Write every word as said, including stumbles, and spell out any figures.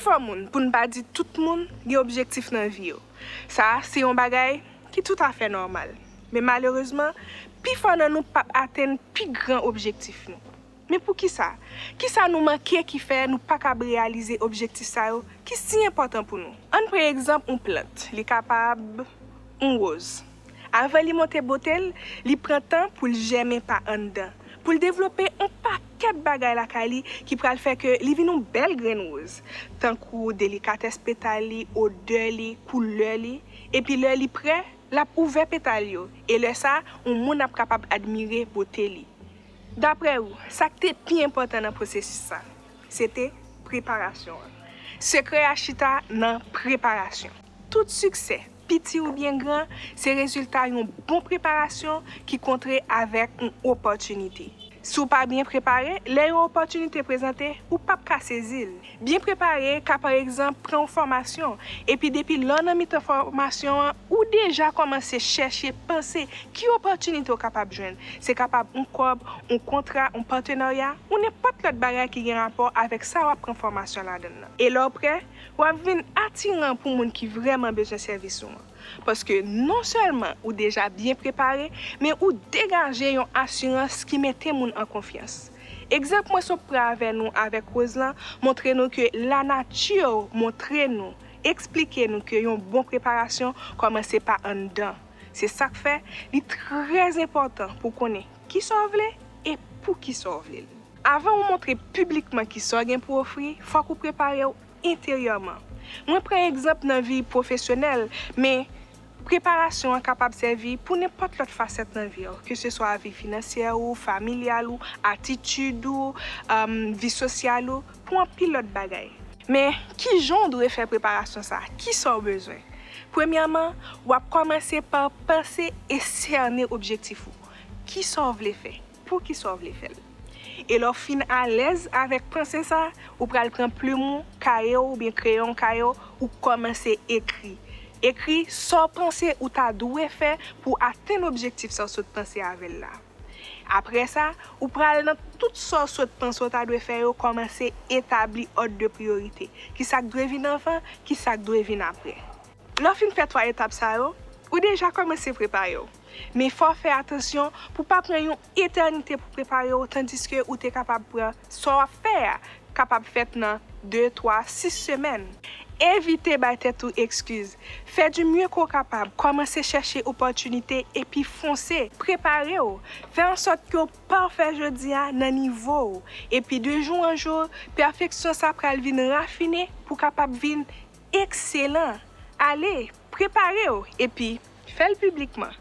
Pifò moun, pou n pa di tout moun, gen objektif nan vi yo. Sa a se yon bagay ki toutafè nòmal. Men malerezman, pifò nan nou p ap atenn pi gran objektif nou. Men poukisa? Kisa nou manke ki fè nou pa kab reyalize objektif sa yo ki si enpòtan pou nou? Ann pran egzanp yon plant. Li kapab yon woz. Avan li monte bote l, li pran tan pou l jèmen pa anndan, pou l devlope yon pakèt bagay lakay li ki pral fè ke li vin yon bèl grenn woz, tankou delikatès petal li, odè li, koulè li, epi lè li prè, l ap ouvè petal yo, e lè sa, yon moun ap kapab admire bote li. Daprè ou, sa k te pi enpòtan nan pwosesis sa, se te preparasyon an. Sekrè a chita nan preparasyon. Tout siksè, piti oubyen gran, se rezilta yon bon preparasyon ki kontre avèk yon opòtinite. Si w pa byen prepare, lè yon opòtinite prezante, ou p ap ka sezi l. Byen prepare ka, pa egzanp, pran yon fòmasyon, epi depi lè w nan mitan fòmasyon an, ou deja kòmanse chèche, panse ki opòtinite w kapab jwenn. Se kapab yon kòb, yon kontra, yon patenarya, ou nenpòt lòt bagay ki gen rapò avèk sa w ap pran fòmasyon ladan l lan. E lè w prè, w ap vin atiran pou moun ki vrèman bezwen sèvis ou an. Paske non sèlman ou deja byen prepare, men ou degaje yon asirans ki mete moun an konfyans. Egzanp mwen sot pran avè nou avèk woz lan montre nou ke lanati montre nou, eksplike nou ke yon bon preparasyon kòmanse pa anndan. Se sa k fè li trè enpòtan pou w konnen kisa w vle e poukisa w vle l. Avan w montre piblikman kisa w gen pou ofri, fòk ou prepare w enteryèman. Mwen pran egzanp nan vi pwofesyonèl, men preparasyon an kapab sèvi pou nenpòt lòt fasèt nan vi w, keseswa vi finansyè ou, familyal ou, atitid ou, um, vi sosyal ou, pou anpil lòt bagay. Men, kijan w dwe fè preparasyon sa a? Kisa w bezwen? Premyèman, w ap kòmanse pa panse e sène objektif ou. Kisa w vle fè? Poukisa w vle fè l? E lè w fin alèz avèk panse sa, ou pral pran plim ou, kaye w oubyen kreyon kaye w, ou kòmanse ekri. Ekri sa w panse ou ta dwe fè pou w atenn objektif sa w sot panse avè l la. Apre sa, ou pral nan tout sa w sot panse w ta dwe fè yo, kòmanse etabli òd de priyorite. Kisa k dwe vin anvan, kisa k dwe vin apre. Lè w fin fè twa etap sa yo, ou deja kòmanse prepare w. Men fò w fè atansyon pou w pa pran yon etènite pou prepare w, tandiske ou te kapab pran sa w ap fè a kapab fèt nan de, twa, sis semèn. Evite bay tèt ou ekskiz. Fè du mieux ke w kapab. Kòmanse chèche opòtinite epi fonse. Prepare w. Fè ansòt ke w pafè jodi a nan nivo w. Epi de jou an jou, pèfeksyon sa pral vin rafine pou w kapab vin ekselan. Ale, prepare w epi fè l piblikman.